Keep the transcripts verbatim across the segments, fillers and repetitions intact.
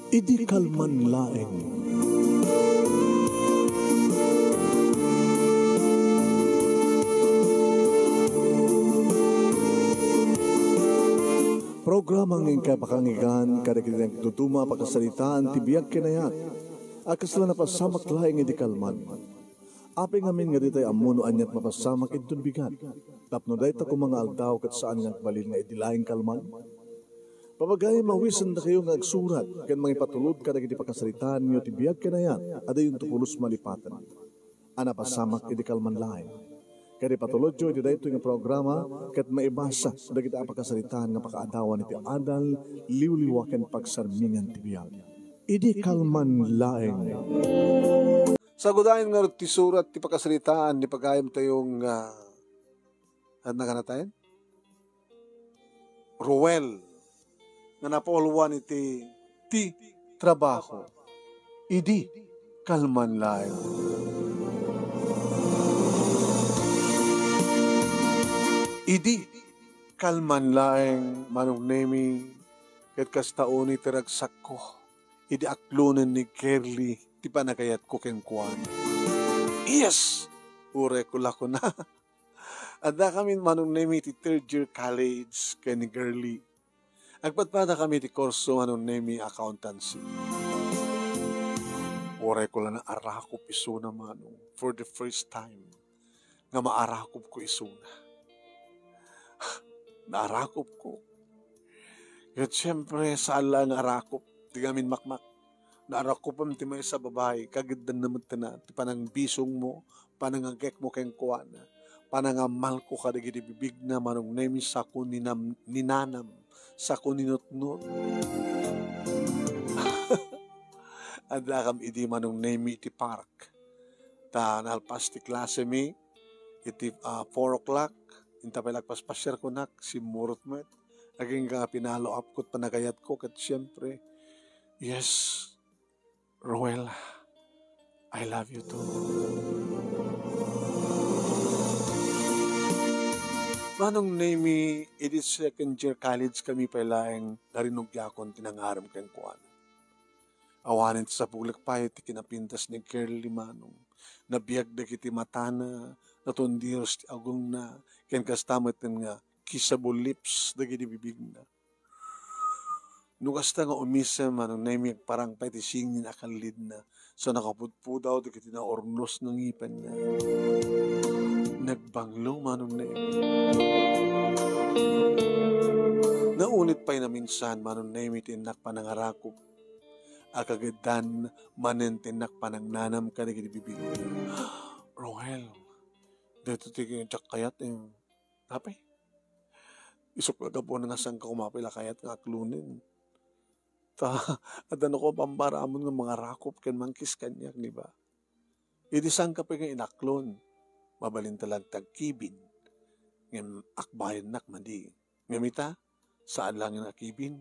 Idi kalman laeng. Programa nga inkay pakangigan kadagiti nagduduma a pakasaritaan ti biag ken ayat a kasla napasamak laeng idi kalman. Apay ngamin nga ditay ammo no aniat mapasamak inton bigat, tapno dayta koma nga aldaw ket saan nga agbalin nga idi laeng kalman? Papagayo, mawisendakayo nga agsurat ken mangipatulod kadagiti pakasaritaanyo ti biag ken ayat a diyonto pulos malipaten a napasamak idi kalman laeng. Ket ipatulodyo iti daytoy nga programa ket maibasa dagiti a pakasaritaan nga pakaadawan iti adal, liwliwa ken pagsarmingan ti biag. Idi kalman laeng. Sagudayen ngarud ti surat ti pakasaritaan ni pagayamtayo nga, adda nga natayen? Ruel nga napauluan iti ti trabaho. Idi kalman laeng. Idi kalman laeng, Manong Nemi, ket kasta unay ti ragsakko idi aklonen ni Kerly ti panagayatko kenkuana. Yes! Uray ko la kuna. Addakami, Manong Nemi, ti third year college ken ni Girly. Agpadpadakami ti kurso, Manong Nemi, accountancy. Uray ko la naarakop isuna, Manong, for the first time nga maarakopko isuna. Naarakopko. Ket siempre, saan la nga arakop, di ngamin makmak. Naarakopem ti maysa a babai, kagiddan na met ti panangbisong mo, panangagek mo kenkuana, panangamalko kadagiti bibigna, Manong Nemi, sako ninam-, ninanam, sako ninutnot. Addakam idi, Manong Nemi, iti park. Ta nalpas ti klasemi iti, ah, four o'clock, inta pay la agpaspasiar kunak, simmurot met. Agingga pinalo-up ko ti panagayatko ket siempre, yes, Roel, I love you too. Manong Nemi, idi second year college kami pay laeng, narinugiakon ti nangarem kenkuana. Awanen ti sapuglak pay ti kinapintas ni Girly, Manong. Nabiag dagiti matana, natundiros ti agongna, ken kasta met nga kissable lips dagiti bibigna. No kasta nga umisem, Manong Nemi, agparang pay ti singin a kallidna, sa nakapudpudaw dagiti naurnos nga ngipenna. Nagbanglo, Manong Nemi. Naunit pay naminsan, Manong Nemi, ti innak panangarakop a kagiddan manen ti innak panangnanam kadagiti bibig. Roel, daytoy ti diak kayat, eh. Apay? Isok nga gapu nga sangka koma pay la kayat nga aklonen. Ta, adda no ko pamparamon nga mangarakop ken mangkiss kaniak, di ba? Idi sangka pay nga inaklon, mabalin ta la ti agkibin. Ngem akbayannak madi. Ngem ita, saan la nga akibin.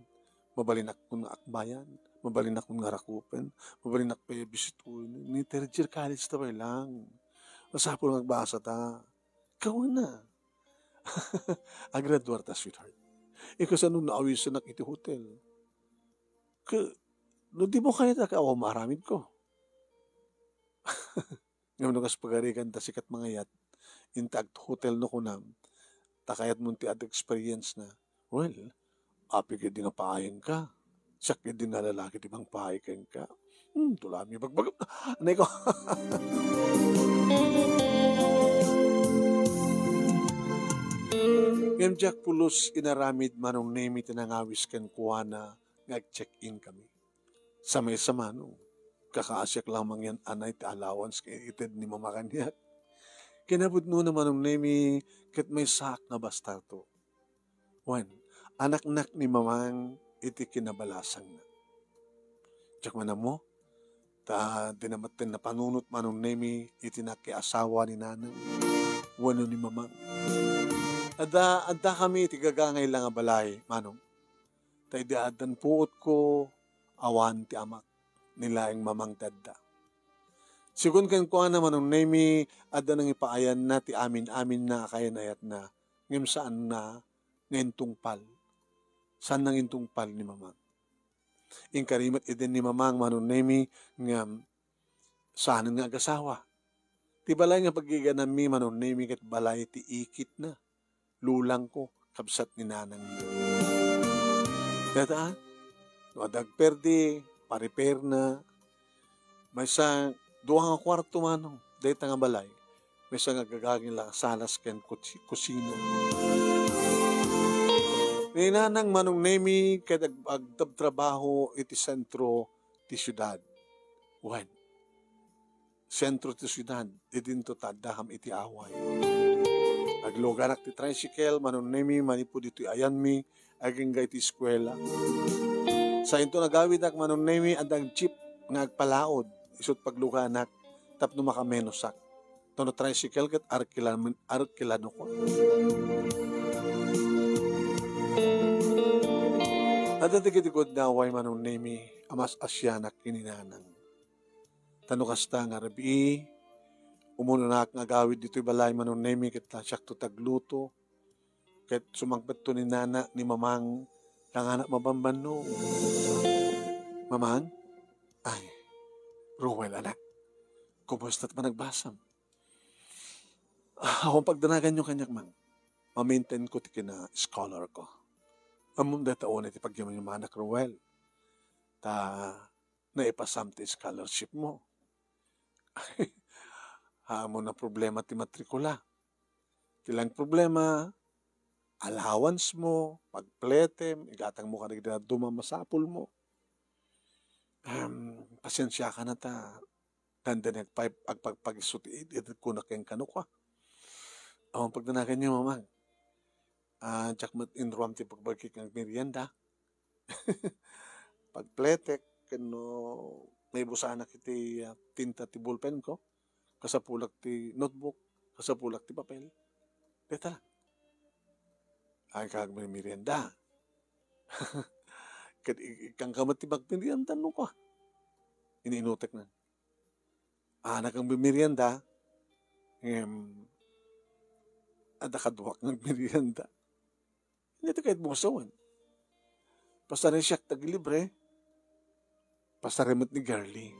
Mabalinak kun nga akbayan, mabalinak kun nga rakupen, mabalinak pay a bisitunen. Ni third year college ta pay lang. Masapul nga agbasa ta. Kawana. Agraduar ta, sweetheart. Ikaw, saan no naawisenak iti hotel? Ke, no di mo kayat, awan maaramidko. Ngem no kas pagarigan ta sikat mangayat, inta aghotel no kunam, ta kayatmon ti ad-experience na. Well, apay ketdi nga paayenka. Siak ketdi nga lalaki ti mangpaay kenka. Hmm, tulami bagbag-, anay ko. Ngem diak pulos inaramid, Manong Nemi, ti nangawis kenkuana nga ag-check-in kami. Sa maysa, Manong, kakaasiak la mangian-anay ti allowance nga ited ni Mama kaniak. Kinapudnona, Manong Nemi, ket maysaak nga bastardo. Wen, anaknak ni Mamang iti kinabalasangna. Diak man ammo, ta dina metten napanunot, Manong Nemi, iti nakiasawa ni Nanang wenno ni Mamang. Adda, addakami iti gagangay la nga balay, Manong. Ta idi addan puotko, awan ti amak, ni laeng Mamang ti adda. Sigun kenkuana, Manong Nemi, adda nangipaayanna ti amin-aminna a kayan-ayatna, ngem saanna nga intungpal. Saanna nga intungpal ni Mamang. Inkari met idi ni Mamang Manong Nemi nga saanen nga agasawa. Ti balay nga paggigananmi Manong Nemi ket balay ti ikitna, lulangko, kabsat ni nanangna. Dayta, no adda agperdi, pa-repairna, maysa dua nga kuarto Manong, dayta nga balay. Maysa nga agagaging la salas ken kusi-, kusina. Ni nanang Manong Nemi ket ag-, agtabtrabaho iti sentro ti siudad. Wen, sentro ti siudad, didinto ta addakam iti away. Agluganak ti tricycle, Manong Nemi, manipud ditoy ayanmi, agingga iti eskuela. Sainto nagawidak, Manong Nemi, adda jeep nga agpalaod, isut' pagluganak, tapno makamenosak. Ta no tricycle ket arkilan-, arkilanok. Adda dagiti gundaway, Manong Nemi, a mas-asianak ken ni nanang. Ta no kasta nga rabii, umunanak nga agawid ditoy balay, Manong Nemi, ket ta siakto ti agluto. Ket sumangpetto ni nana, ni Mamang, ta ngana mabambanno. Mamang? Ay, Ruel, anak. Kumusta't panagbasam? Ah, awan pagdanaganyo kaniak, Mang. Mamaintainko ti kina-scholar ko. Ammom dayta unay ti pagyamayamak, Ruel. Ta naipasam ti scholarship mo. Ammom a problema ti matrikula. Ti laeng problema, allowance mo, pagpletem, igatangmo kadagiti dadduma a masapulmo. Em, pasiensiakan ta, dandani agpay-, agpagpagiso ti id-, id-, kuna kenka no kua. Awan pagdanaganyo, Mamang. Ah, diak met inruam ti pagbagik nga agmerienda. Pagpletek, ken no naibusanak iti, ah, tinta ti ballpen ko, kasapulak ti notebook, kasapulak ti papel. Dayta lang. Ay, kag may merienda. Ket i-, ikkanka met ti magmerienda no kua. Iniinutek na. Anak ang merienda, em, adda kaduak nga agmerienda. Ania ti kayatmo nga sawen? Pasarem siak ti aglibre, pasarem met ni Girlie.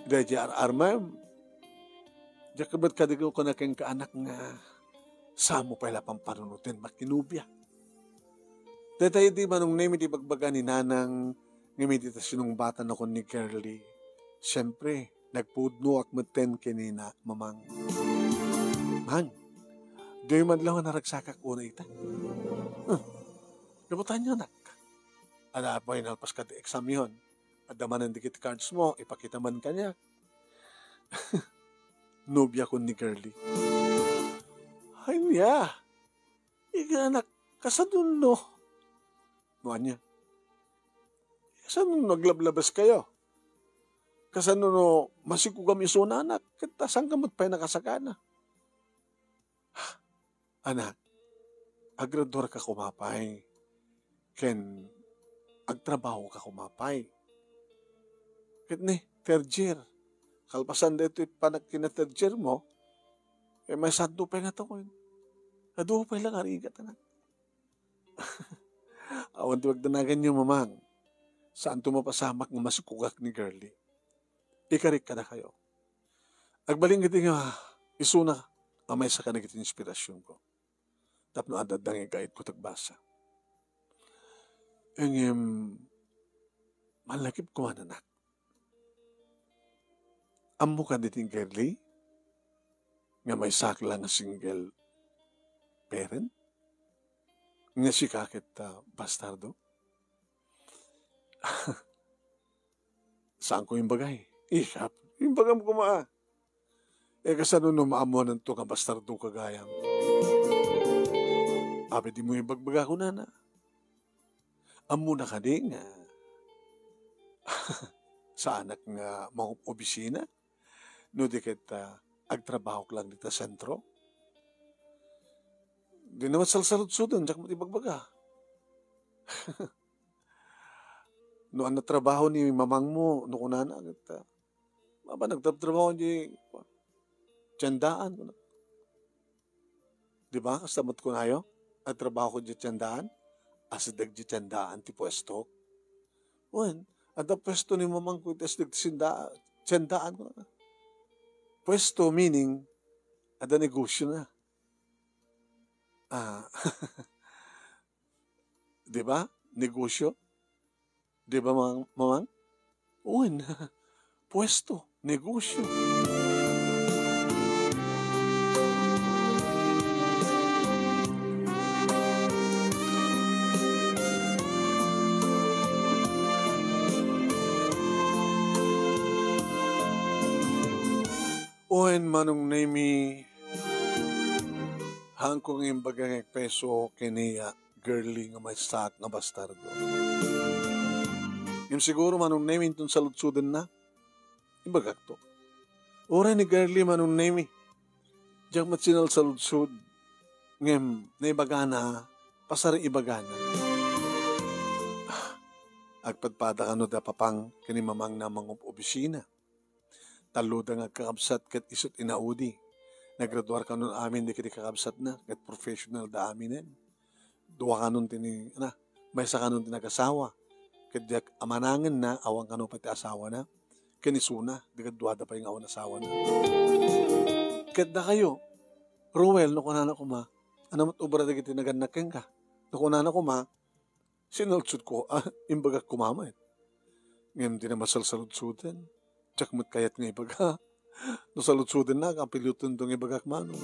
Daydiay ar-armem, diak met kadi kuna kenka, anak, nga saanmo pay la pampanunoten makinobia. Dayta idi Manong Nemi ti ibagbaga ni Nanang ngem idi ta sinungbatanakon ni Girlie, siempre, nagpudnoak metten kenni Mamang. Mang, diyo man laeng a naragsakak unay ita? Huh. Gapu ta ania, anak? Adda pay nalpas ka ti examyon. Adda manen dagiti cards mo, ipakita man kaniak. Nobiakon ni Girlie. Ay, nia. Iga, anak, kasano no? No ania? Kasano no aglablabas kayo? Kasano no masikugam isuna, anak? Ket ta saan ka met pay nakasakana? Anak, aggraduar ka koma pay, ken agtrabaho ka koma pay. Ket ni, third year. Kalpasan daytoy panagkina-third year mo, eh, may saddo pay nga tawen. Adu pay lang arigat, anak. Awan ti pagdanaganyo, Mamang. Saanto mapasamak nga masikugak ni Girlie. Ikarik kadakayo. Agbalin giti nga isuna a maysa kadagiti inspirasionko. Tapno adda nga igayatko ti agbasa. Ngem, manlakip koma, anak. Ammo kadi ti Girlie nga maysak la nga single parent? Nga sika ket, ah, bastardo? Saanko imbagay. Ihap, imbagam koma. Eh, kasano no maammuananto nga bastardo ka gayam? Apay dimo ibagbaga kunana? Ammona kadi nga saanak nga mangub-obisina? No di ket, ah, agtrabahok lang dita sentro? Di naman salsaludsodan, diak met ibagbaga. No ania trabaho ni mamangmo, no kunana, ket, ah, "Baba, nagtatrabaho di tiendaan," kuna. Di ba? Kasta met kunayo, "Agtrabaho ko di tiendaan." Asideg di tiendaan ti puesto. Wen, adda puesto ni mamangko iti asdeg ti sinda-, siendaan ko. Puesto meaning, adda negosyo na. Ah, di ba? Negosyo. Di ba, Mang-, Mamang? Wen, puesto, negosyo. Wen, Manong Nemy, haanko nga imbaga nga agpeso ken ni, ah, Girlie nga maysaak nga bastardo. Ngem siguro, Manong Nemy, inton saludsodenna, ibagakto. Uray ni Girlie, Manong Nemy, diak met sinalsaludsod, ngem naibagana, pasar ibagana. Agpadpada kano da Papang ken ni Mamangna a mangob-obisina. Talloda nga agkakabsat ket isut' inaudi. Naggraduar kanon amin dagiti kakabsatna, ket professional da aminen. Dua kanon ti ni-, na, maysa kanon ti nagasawa. Ket diak amanangenna, awan kano pay ti asawana. Ken isuna, di kaduada pay nga awan asawana. Ket dakayo, Ruel, no kunana koma, ania met obra dagiti nagannak kenka? No kunana koma, sinaludko, ah, imbagak koma met. Ngem dina masalsaludsoden. Diak met kayat nga ibaga. No saludsodennak, apilioten to nga ibagak, Manong.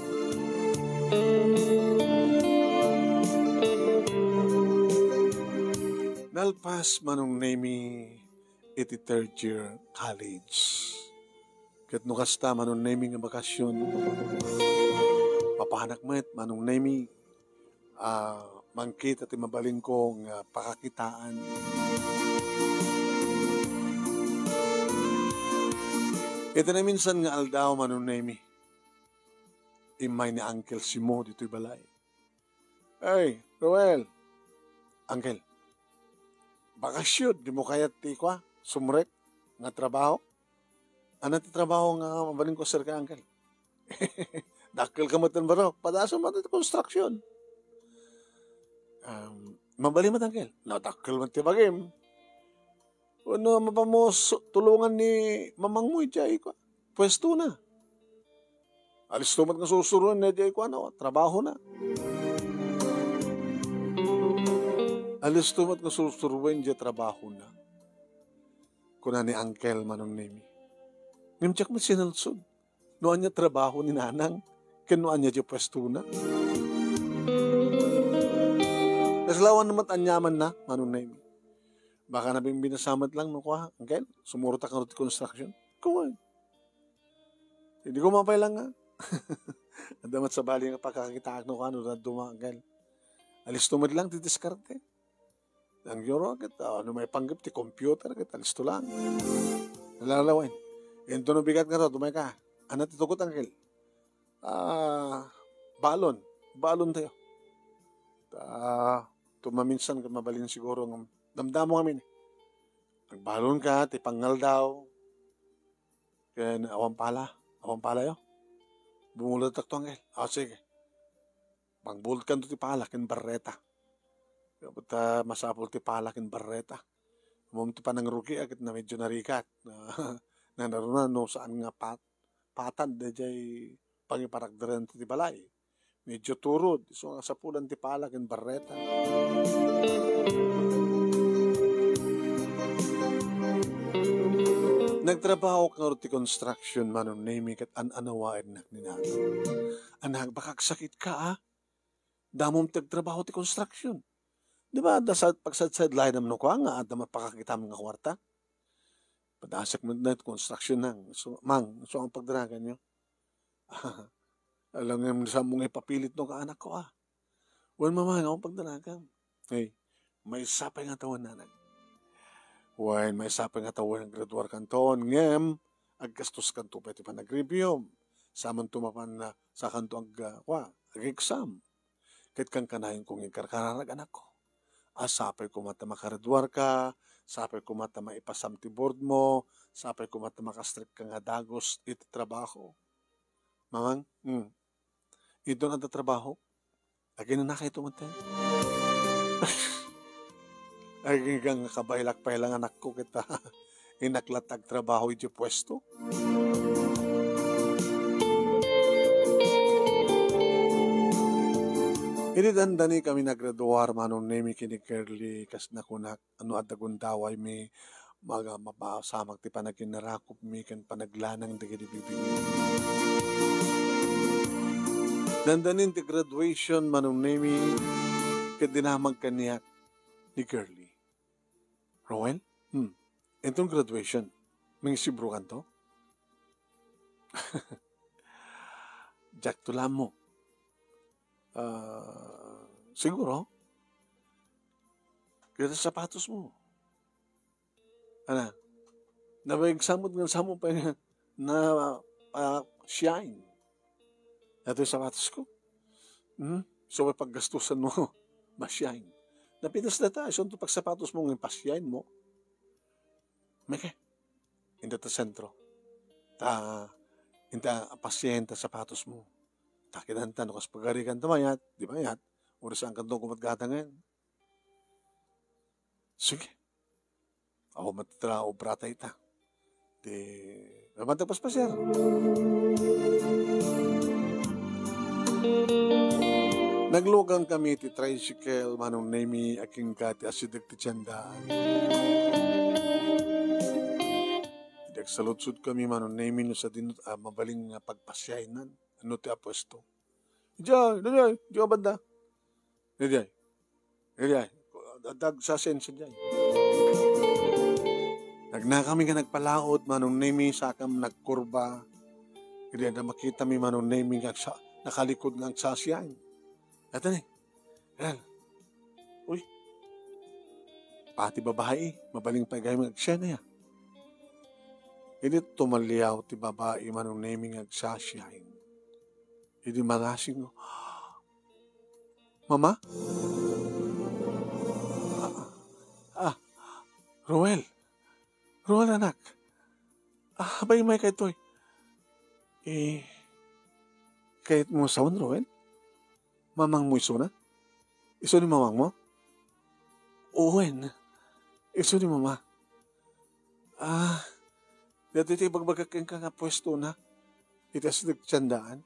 Nalpas, Manong Nemy, iti third year college. Ket no kasta, Manong Nemy, nga bakasyon, mapanak met, Manong Nemy, a mangkita ti mabalinko nga pakakitaan. Iti naminsan nga aldaw, Manong Nemy, immay ni Uncle Simo ditoy balay. "Ay, Ruel." "Uncle, bakasyon, dimo kayat ti kua, sumrek nga trabaho?" "Ania ti trabaho nga mabalinko, sir, ka, Uncle?" "Dakkel ka met, barok. Padasem met ti construction." "Um, mabalin met, Uncle?" "No, dakkel met ti bagim. Wenno, mapamos tulongan ni mamangmo idiay kua, puestona. Alisto met nga sursuroen idiay kua, no, trabahona. Alisto met nga sursuroen idiay trabahona," kuna ni Uncle Manong Nemy. Ngem diak met sinalsod no ania trabaho ni Nanang ken no ania diay puestona. Kasla awan met aniamanna, Manong Nemy. Baka nabimbinasa met lang no kua, "Uncle, sumurot ka ngarud ti construction?" Kuan. Idi ko mapay lang nga. Adda met sabali nga pakakitaak no kua, no dadduma, Uncle. Alisto met lang ti diskarte. Nangyoro ket, ah, no maipanggep ti computer ket alisto lang. Nalalawen. Inton no bigat nga to, dumay ka. Ania ti tugot, Uncle? "Ah, balon. Balon tayo." Ta, tumaminsan ket mabalin siguro nga damdamo ngamin. Agbalon ka ti pangngaldaw. Ken awan pala. Awan pala yo. Bumulodtak to, Uncle. Ah, sige. Pangbulodkan to ti pala ken barreta. Ket, ah, masapul ti pala ken barreta. Ammom ti panangrugi, ah, ket na medyo narigat. Nanaruna no saan nga pat-, patad daydiay pangiparakderen ti balay. Medyo turod, isu nga sapulan ti pala ken barreta. Nagtrabaho ka ngarud ti construction, Manong Nemy, ket an-anawaennak ni Nanang. Anak, baka agsakit ka, ah? Damom ti agtrabaho ti construction. Di ba, adda sa pagsadsadlaenam no kua nga adda mapakakitam nga kuarta? Padasek met dayta construction, nang. So, Mang, so ang pagdanagan nyo? Alam nga, saan mo nga ipapilit no kaanak ko, ah? Wen, Mama, nga ang pagdanagan. Hey, maysa pay nga tawen, Nanang. Wen, maysa pay nga tawen nga graduar kanton, ngem aggastos kanto pay ti panagribium. Saman to mapan na, sa kanto ag-, ah, kua, ag-exam. Ket kankanayon kong inkarkararag, anakko. A, sapay koma ta makaraduar ka, sapay koma ta maipasam ti board mo, sapay koma ta makastrek ka nga dagus iti trabaho. Mamang, hmm. Inton adda trabaho, aginanaka ito met. Agingga nga kabaelak pay la nga anakko ket innak latta agtrabaho idiay puesto. Idi dandani kami nagraduar, Manong Nemi ken ni Curly, kas nakunak, no adda gundawaymi, maga-, mapasamak ti panaginnarakopmi ken panaglanang dagiti bibingmi. Dandanin ti graduation, Manong Nemi, ket dinamag kaniak ni Curly. Rowen? Hmm. Inton graduation, mangisibrokanto? Diakto la ammo. Ah, siguro. Kaya sapatosmo. Ana, nabaigsamot nga samo pay nga na, ah, shine. Ito yung sapatosko. Hmm? So, may paggastusan mo. Ma-shine. Napitas na ta, iso to pagsapatosmo nga pa-shine mo. Meke, inta ta sentro. Ta, inta pa-shine ta sapatosmo. Ta, kinanta, no, kas pagarikan ta mayat, di mayat. Uri saan ka doon kumat gatangan. Sige. Awan met ti obra ta ita. Ti, naman ta paspasiar. Naglugan kami ti tricycle, Manong Nemi, agingga ti asideg ti tiendaan. Idi agsaludsod kami, Manong Nemi, no sadino, ah, mabalin nga pagpasiaynan. Ano ti apuesto? Diay, diay, diay, banda. Diay. Diay. Adda agsasian sadiay. Nagnakami nga nagpalaod, Manong Nemi, sakam nagkurba. Idi adda makitami, Manong Nemi, nga agsa-, nakalikod nga agsasian. Ata ni, Rel. Uy. Pati babai, mabalin pay gayam nga agsene, ah. Idi tumaliaw ti babai, Manong Nemi, nga agsasian. Idi malasing, "Mama?" Ah, ah, Roel. Roel, anak. Ah, bay, may kaytoy. Eh, kayat mo sawen, Roel? Mamang mo isuna? Isu ni mamang mo? Wen. Isu ni mama. Ah, daytoy ti ibagbagak kenka nga puesto na. Iti asideg ti tiendaan.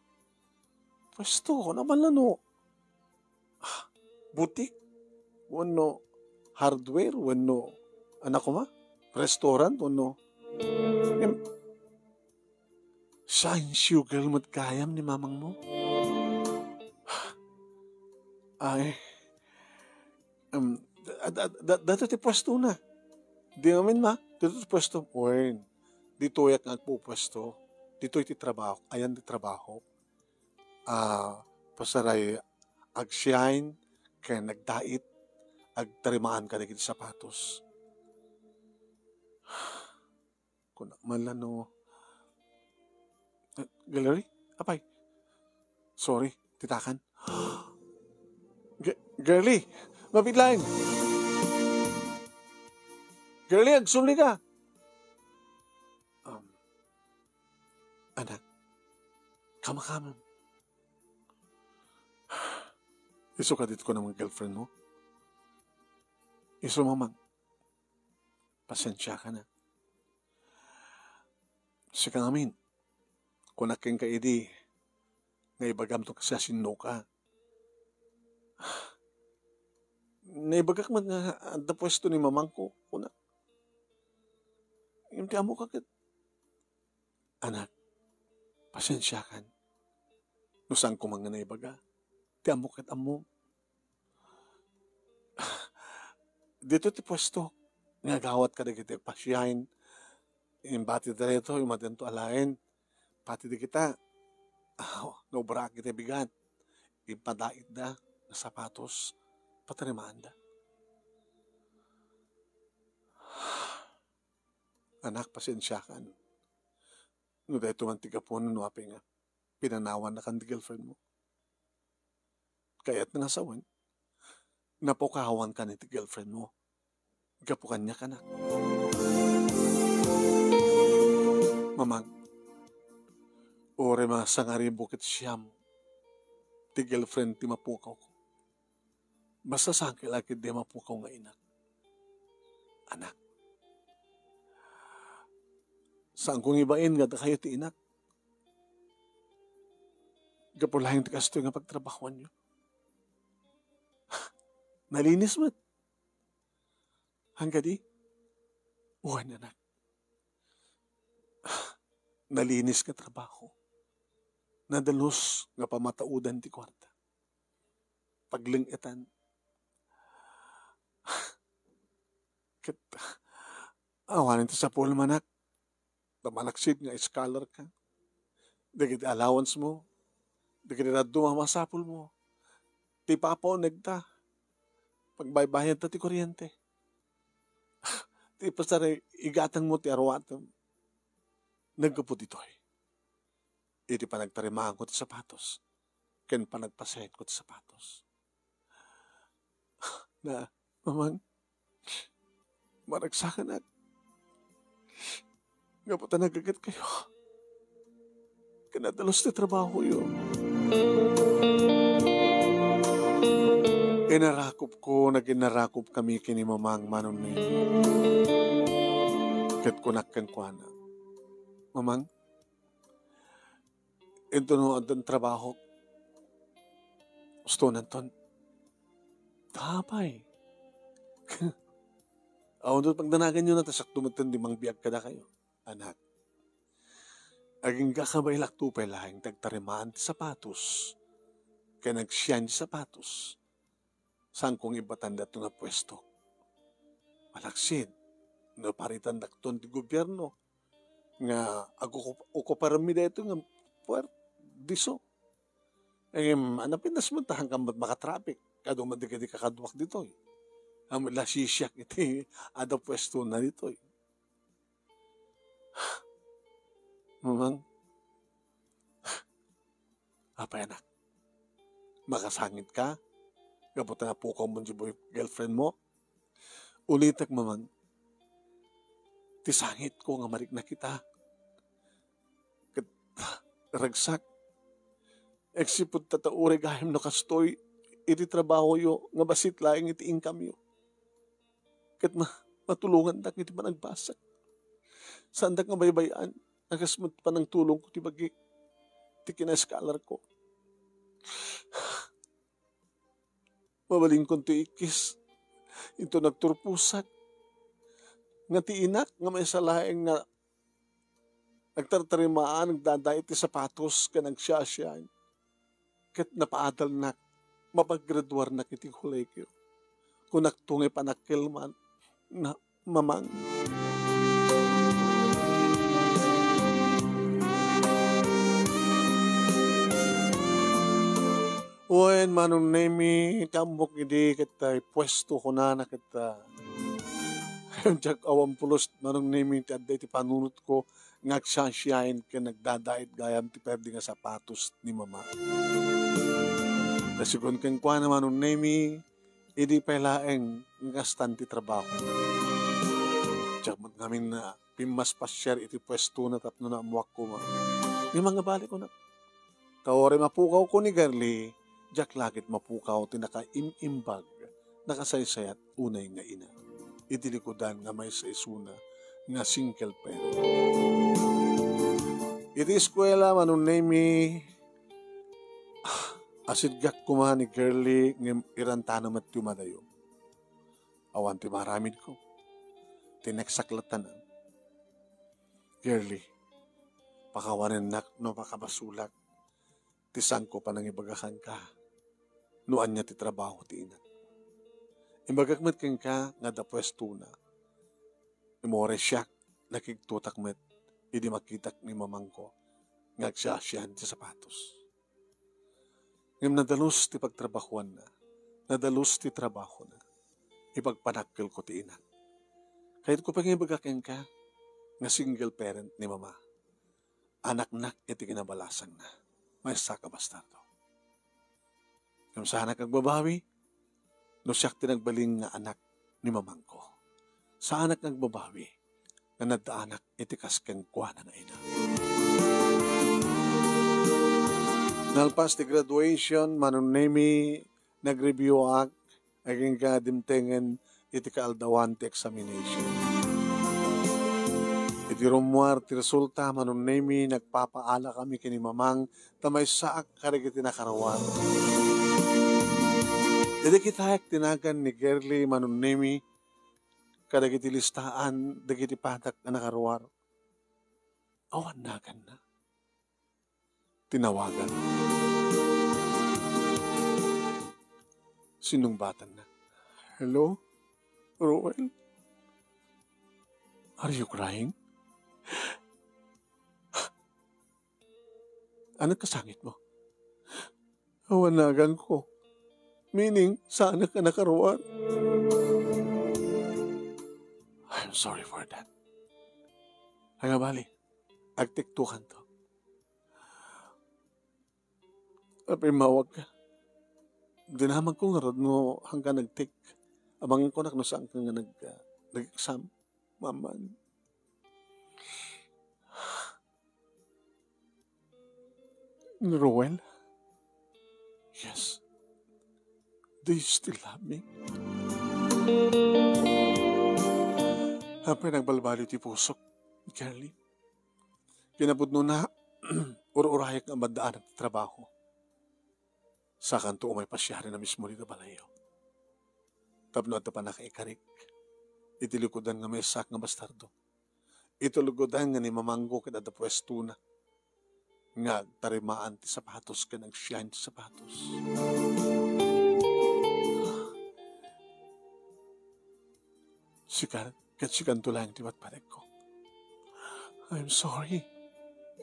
Puesto, kunam man la no, ah, butik, wenno hardware, wenno, anak ko ma, restaurant, wenno, em, science girl met gayam ni mamang mo. Ay, em, da-, da-, da-, daytoy ti puesto na. Di amin ma, daytoy ti puesto. Wen, ditoyak nga agpupuesto. Ditoy ti trabaho, ayan ti trabaho. Ah, pasaray, agsiain ken agdait, agtarimaan kadagiti sapatos. Kuna man la no, eh, Gallery? Apay? Sorry, titakan. Ge-, Girlie, mabit laeng. Girlie, agsuli ka. Um, anak, kamakamam. Isu kadit ko naman girlfriend mo. Isu mamang. Pasensiakan, a. Sika ngamin, kunak kenka idi nga ibagam to kasi a sinno ka. Naibagak met nga adda puesto ni mamangko, kunak. Ngem ti ammok ket, anak, pasensiakan. No saanko man nga naibaga, ti ammok ket ammom. Dito ti puesto nga agawat kadagiti agpasiain. Imbati daytoy, umadento alaen. Pati dagita, ah, naubraak iti bigat. Impadaitda nga sapatos, patarimaanda. Anak, pasensiakan. No daytoy man ti gapuna no apay nga pinanawannakan ti girlfriend mo. Kayat nga sawen, napukawan ka ni ti girlfriend mo. Gapu kaniak, anak. Mamang, uray masangaribu ket siam ti girlfriend ti mapukaw ko. Basta sangkil a ket di mapukaw nga inak. anak. Saanko nga ibain nga dakayo ti inak. Gapu laeng ti kastoy nga pagtrabahoanyo. Nalinis met. Haan kadi? Wen, anak. Nalinis nga trabaho. Nadalus nga pamataudan ti kuarta. Pagleng-etan. Ket, awanen ti sapul, anak. Ta malaksid nga scholar ka. Dagiti allowance mo, dagiti dadduma a masapul mo, ti papa unegta, pagbaybayadta ti kuryente, ti pasar, igatangmo ti aruatem. Naggapu ditoy, iti panagtarimaanko ti sapatos ken panagpasayaatko ti sapatos. Na, Mamang, maragsakanak. Gapu ta naggaget kayo. Ken nadalus ti trabahoyo. Inarakupko, naginarakupkami ken ni Mamang Manong Nemi. Ket kunak kenkuana, Mamang, intono addan trabahok, ustonanton. Apay? Awan to pagdanaganyo na, ta siakto metten ti mangbiag kadakayo. Anak, agingga kabaelakto pay laeng ti agtarimaan ti sapatos ken agsian ti sapatos. Saanko nga ibbatan daytoy nga puesto. Malaksid, no paritandakton ti gobierno nga agukuparanmi daytoy nga puer-, disso. Ngem, ano, pintas mo, tahan ka met makatraffic. Kadu met dagiti kakaduak ditoy. Amin la sisiak iti adda puestona ditoy. Mamang, apay, anak? Makasangit ka? Gapu ta napukawmo ti boy-, girlfriend mo? Ulitek, Mamang, ti sangitko nga mariknak ita. Ket ragsak, agsipud ta, ta uray gayam no kastoy iti trabahoyo nga bassit laeng iti income-yo. Ket ma-, matulongandak iti panagbasag. Saandak nga baybay-an a kas met panangtulongko ti bagik, ti kina-scholar-ko. Mabalinkon ti ikkis, inton nagturposak, nga ti inak nga maysa laeng nga nagtartarimaan, nagdadait ti sapatos ken agsiasian. Ket napaadalnak, mapaggraduarnak iti kolehio. Kunakto nga ipanakkel man, na, Mamang. Wen, Manong Nemi, ti ammok idi ket, ah, puesto kunana ket, ah, diak awan pulos, Manong Nemi, ti adda iti panunotko nga agsiasiaen ken nagdadait gayam ti perdi nga sapatos ni Mama. Ta sigun kenkuana, Manong Nemi, idi pay laeng nga kastan ti trabaho. Diak met ngamin a pimmaspasiar iti puestona tapno naammoak koma. Ngem mangabali, kunak. Ta uray mapukawko ni Girlie, diak la ket mapukaw ti nakaim-imbag, nakasaysayat unay nga ina iti likudan nga maysa isuna nga single parent. Iti eskuela, Manong Nemi, ah, asidgak koma ni Girlie ngem irantana met ti umadayo. Awan ti maaramidko. Tineksak latta. Girlie, pakawanennak no makabasolak ti saanko panangibaga kenka no ania ti trabaho ti inak. Imbagak met kenka nga adda puestona. Ngem uray siak, nakigtotak met idi makitak ni Mamangko nga agsiasian ti sapatos. Ngem nadalus ti pagtrabahoanna, nadalus ti trabahona. Ipagpanakkelko ti inak. Kayatko pay nga ibaga kenka nga single parent ni Mama. Anaknak iti kinabalasangna. Maysa ka bastardo. Ngem saanak agbabawi no siak ti nagbalin nga anak ni Mamangko. Saanak agbabawi nga naddaanak iti kas kenkuana nga ina. Nalpas ti graduation, Manong Nemi, nag-review-ak, agingga dimtengen iti kaaldawan ti examination. Iti rummuar ti resulta, Manong Nemy, nagpapaalakami ken ni Mamang ta maysaak kadagiti nakaruar. Idi kitaek ti nagan ni Girlie, Manong Nemy, kadagiti listaan dagiti padak a nakaruar, awan naganna. Tinawagan. Sinungbatanna. "Hello? Roel? Are you crying? Ano kasangit mo?" "Awan naganko. Meaning, saanak a nakaruar." "I'm sorry for that. Ay, nga bali, agtiktukan to. Apay, mawag ka. Dinamag ko ngarud no hangka nagtik. Abangan ko nak no saan ka nga nag, ah, nag-exam. Maman." "Roel? Yes. Do you still love me?" Apay, nagbalbaliw ti pusok, Girlie. Kinapudnona, ur-urayak nga maddaanak ti trabaho. Sakanto umay pasiaren a mismo dita balayyo. Tapno adda pannakaikarik iti likudan nga maysaak nga bastardo. Iti likudan nga ni mamangko ket adda puestona nga agtarimaan ti sapatos ken agsiaen ti sapatos. Sika, ket sikanto laeng ti patpategko. I'm sorry.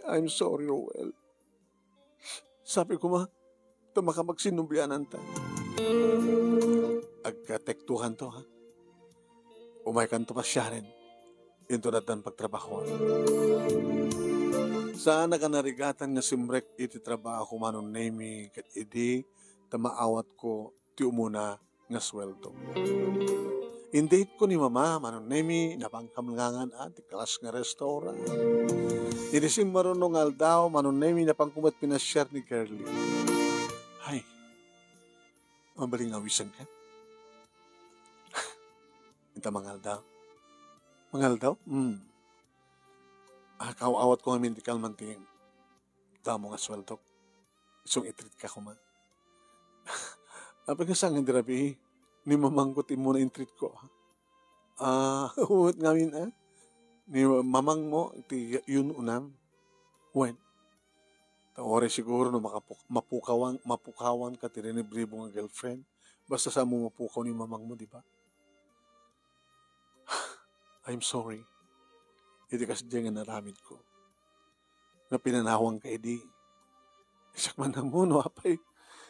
I'm sorry, Roel. Sapay koma, ta makapagsinnubliananta. Agkatektokanto, ha? Umaykanto pasiaren. Inton addan pagtrabahoan. Saanak a narigatan nga simrek iti trabaho, Manong Nemy, ket idi ta maawatko ti umuna nga sueldo. Indate ko ni Mama, Manong Nemy, napankam ngangan, ah, ti class nga restaurant. Idi simmaruno nga aldaw, Manong Nemy, napanko met pinasiar ni Girlie. Hay, mabalin nga awisenka? Ita mangaldaw. Mangaldaw? Hmm. Ah, kaaw-awatko ngamin ti kalman ti damo nga sueldok. Isung i-treat-ka koma. Apay, kasano nga di rabii? Ni mamangko ti umuna in-treat ko. Ah, uwet ngamin, ah. Ni mamangmo ti yun unam. Wen. Ta uray siguro no makapuk-, mapukawan, mapukawanka ti rinibribo nga girlfriend. Basta saanmo mapukaw ni mamangmo, di ba? I'm sorry. Iti kasdiay nga naaramidko. Nga pinanawanka idi. Siak man ammo no apay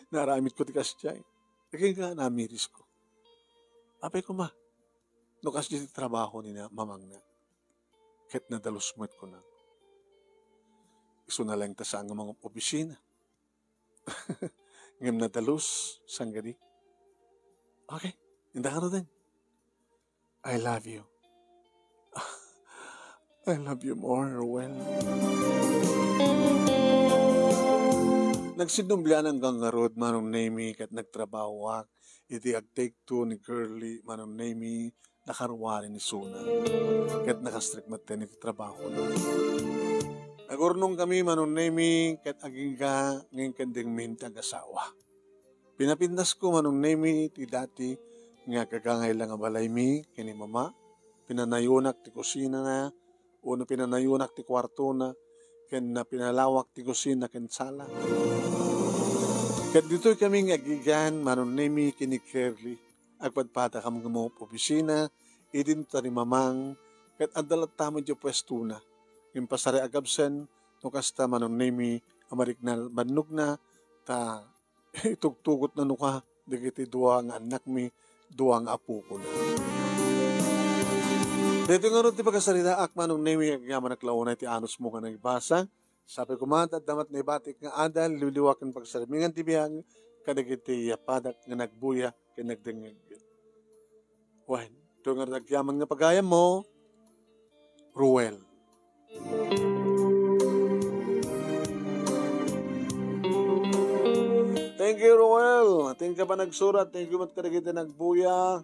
naaramidko ti kasdiay. Agingga namirisko. Apay koma, no kasdiay ti trabaho ni na-, mamangna. Ket nadalus met kuna. Isuna laeng ta saan nga mangop-opisina. Ngem nadalus, saan kadi? Okay, inda ngaruden. I love you. I love you more, Roel. Nagsinnubliananka ngarud, Manong Nemy, ket nagtrabahoak iti ag-take two ni Girlie, Manong Nemy, nakaruar ni isuna. Ket nakastrek metten iti trabahona. Nagurnongkami, Manong Nemy, ket agingga nga inkandingmin ti agasawa. Pinapintasko, Manong Nemy, ti dati nga gagangay la nga balaymi ken ni Mama. Pinanayonak ti kusinana, wenno pinanayonak ti kuartona, ken na pinalawak ti kusina ken sala. Ket ditoy kami nga agigan, Manong Nemy ken ni Girlie. Agpadpadakam nga mangop-opisina, idin ta ni Mamang, ket adda latta met diay puestona. Ngem pasaray a gabsen, no kasta, Manong Nemy, a marikna bannogna, ta itugtugotna nuka dagiti dua nga annakmi, dua nga apokon. Daytoy ngarud ti pakasaritaak, Manong Nemy, agyamanak la unay ti anusmo nga naibasa. Sapay koma, adda met naibatik nga adal, liwliwa ken pagsarmingan ti biag kadagiti yapadak nga nagbuya ken nagdengngeg. Wen, ito nga agyaman nga pagayammo, Ruel. Thank you, Ruel. Thank you pa nagsurat. Thank you met kadagiti nagbuya.